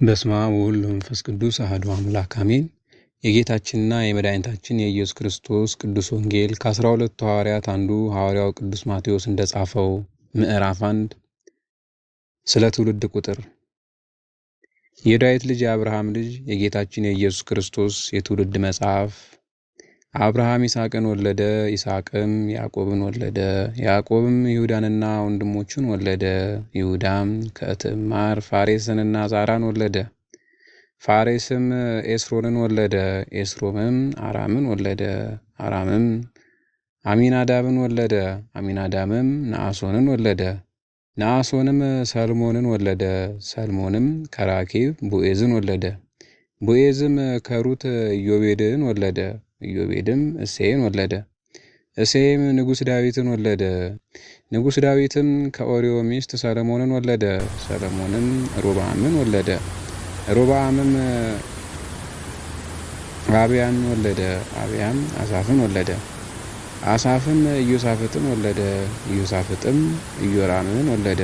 በስመ አብ ወወልድ ወመንፈስ ቅዱስ አሐዱ አምላክ አሜን። የጌታችንና የመድኃኒታችን የኢየሱስ ክርስቶስ ቅዱስ ወንጌል ከ12ቱ ሐዋርያት አንዱ ሐዋርያው ቅዱስ ማቴዎስ እንደጻፈው ምዕራፍ 1 ስለ ትውልድ ቁጥር። የዳዊት ልጅ የአብርሃም ልጅ የጌታችን የኢየሱስ ክርስቶስ የትውልድ መጽሐፍ። አብርሃም ይስሐቅን ወለደ፣ ይስሐቅም ያዕቆብን ወለደ፣ ያዕቆብም ይሁዳንና ወንድሞቹን ወለደ። ይሁዳም ከትዕማር ፋሬስንና ዛራን ወለደ። ፋሬስም ኤስሮንን ወለደ፣ ኤስሮምም አራምን ወለደ፣ አራምም አሚናዳብን ወለደ፣ አሚናዳብም ነአሶንን ወለደ፣ ነአሶንም ሰልሞንን ወለደ፣ ሰልሞንም ከራኬብ ቦዔዝን ወለደ፣ ቦዔዝም ከሩት ኢዮቤድን ወለደ፣ ኢዮቤድም እሴይን ወለደ፣ እሴይም ንጉሥ ዳዊትን ወለደ። ንጉሥ ዳዊትም ከኦርዮ ሚስት ሰለሞንን ወለደ። ሰለሞንም ሮብዓምን ወለደ። ሮብዓምም አብያን ወለደ። አብያም አሳፍን ወለደ። አሳፍም ኢዮሳፍጥን ወለደ። ኢዮሳፍጥም ኢዮራምን ወለደ።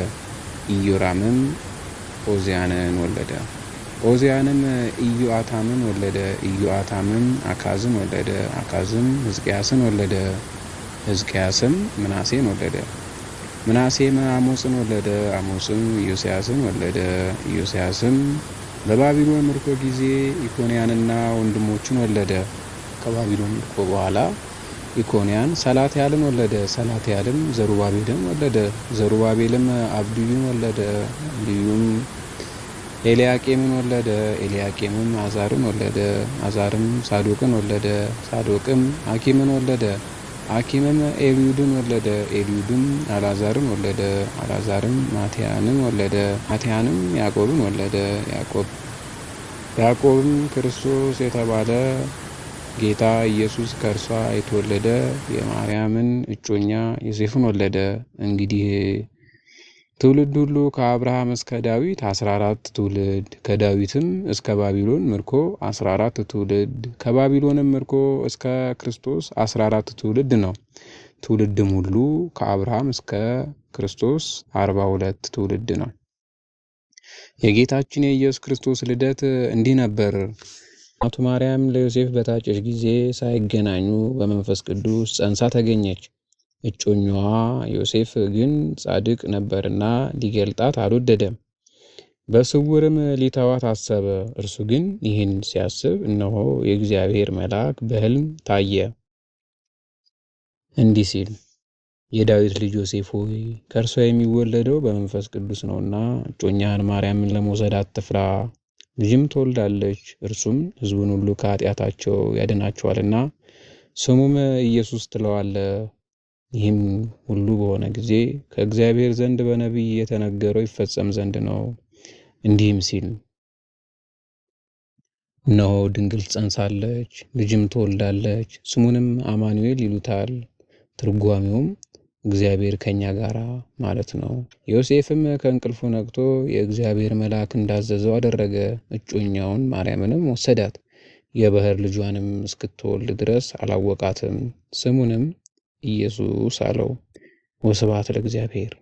ኢዮራምም ኦዝያንን ወለደ። ኦዝያንም ኢዮአታምን ወለደ። ኢዮአታምም አካዝን ወለደ። አካዝም ሕዝቅያስን ወለደ። ሕዝቅያስም ምናሴን ወለደ። ምናሴም አሞጽን ወለደ። አሞጽም ኢዮስያስን ወለደ። ኢዮስያስም በባቢሎን ምርኮ ጊዜ ኢኮንያንና ወንድሞቹን ወለደ። ከባቢሎን ምርኮ በኋላ ኢኮንያን ሰላትያልን ወለደ። ሰላትያልም ዘሩባቤልን ወለደ። ዘሩባቤልም አብድዩን ወለደ። አብድዩም ኤልያቄምን ወለደ። ኤልያቄምም አዛርን ወለደ። አዛርም ሳዶቅን ወለደ። ሳዶቅም አኪምን ወለደ። አኪምም ኤልዩድን ወለደ። ኤልዩድም አልዓዛርን ወለደ። አልዓዛርም ማትያንን ወለደ። ማትያንም ያዕቆብን ወለደ። ያዕቆብም ክርስቶስ የተባለ ጌታ ኢየሱስ ከእርሷ የተወለደ የማርያምን እጮኛ ዮሴፍን ወለደ። እንግዲህ ትውልድ ሁሉ ከአብርሃም እስከ ዳዊት 14 ትውልድ፣ ከዳዊትም እስከ ባቢሎን ምርኮ 14 ትውልድ፣ ከባቢሎንም ምርኮ እስከ ክርስቶስ 14 ትውልድ ነው። ትውልድም ሁሉ ከአብርሃም እስከ ክርስቶስ 42 ትውልድ ነው። የጌታችን የኢየሱስ ክርስቶስ ልደት እንዲህ ነበር። እናቱ ማርያም ለዮሴፍ በታጨች ጊዜ ሳይገናኙ በመንፈስ ቅዱስ ጸንሳ ተገኘች። እጮኛዋ ዮሴፍ ግን ጻድቅ ነበርና ሊገልጣት አልወደደም። በስውርም ሊተዋት አሰበ። እርሱ ግን ይህን ሲያስብ እነሆ የእግዚአብሔር መልአክ በሕልም ታየ፣ እንዲህ ሲል የዳዊት ልጅ ዮሴፍ ሆይ፣ ከእርሷ የሚወለደው በመንፈስ ቅዱስ ነውና እጮኛህን ማርያምን ለመውሰድ አትፍራ። ልጅም ትወልዳለች፣ እርሱም ሕዝቡን ሁሉ ከኃጢአታቸው ያድናቸዋልና ስሙም ኢየሱስ ትለዋለህ። ይህም ሁሉ በሆነ ጊዜ ከእግዚአብሔር ዘንድ በነቢይ የተነገረው ይፈጸም ዘንድ ነው። እንዲህም ሲል እነሆ ድንግል ትጸንሳለች፣ ልጅም ትወልዳለች፣ ስሙንም አማኑኤል ይሉታል። ትርጓሜውም እግዚአብሔር ከኛ ጋር ማለት ነው። ዮሴፍም ከእንቅልፉ ነቅቶ የእግዚአብሔር መልአክ እንዳዘዘው አደረገ። እጮኛውን ማርያምንም ወሰዳት። የበኵር ልጇንም እስክትወልድ ድረስ አላወቃትም። ስሙንም ኢየሱስ አለው። ወስብሐት ለእግዚአብሔር።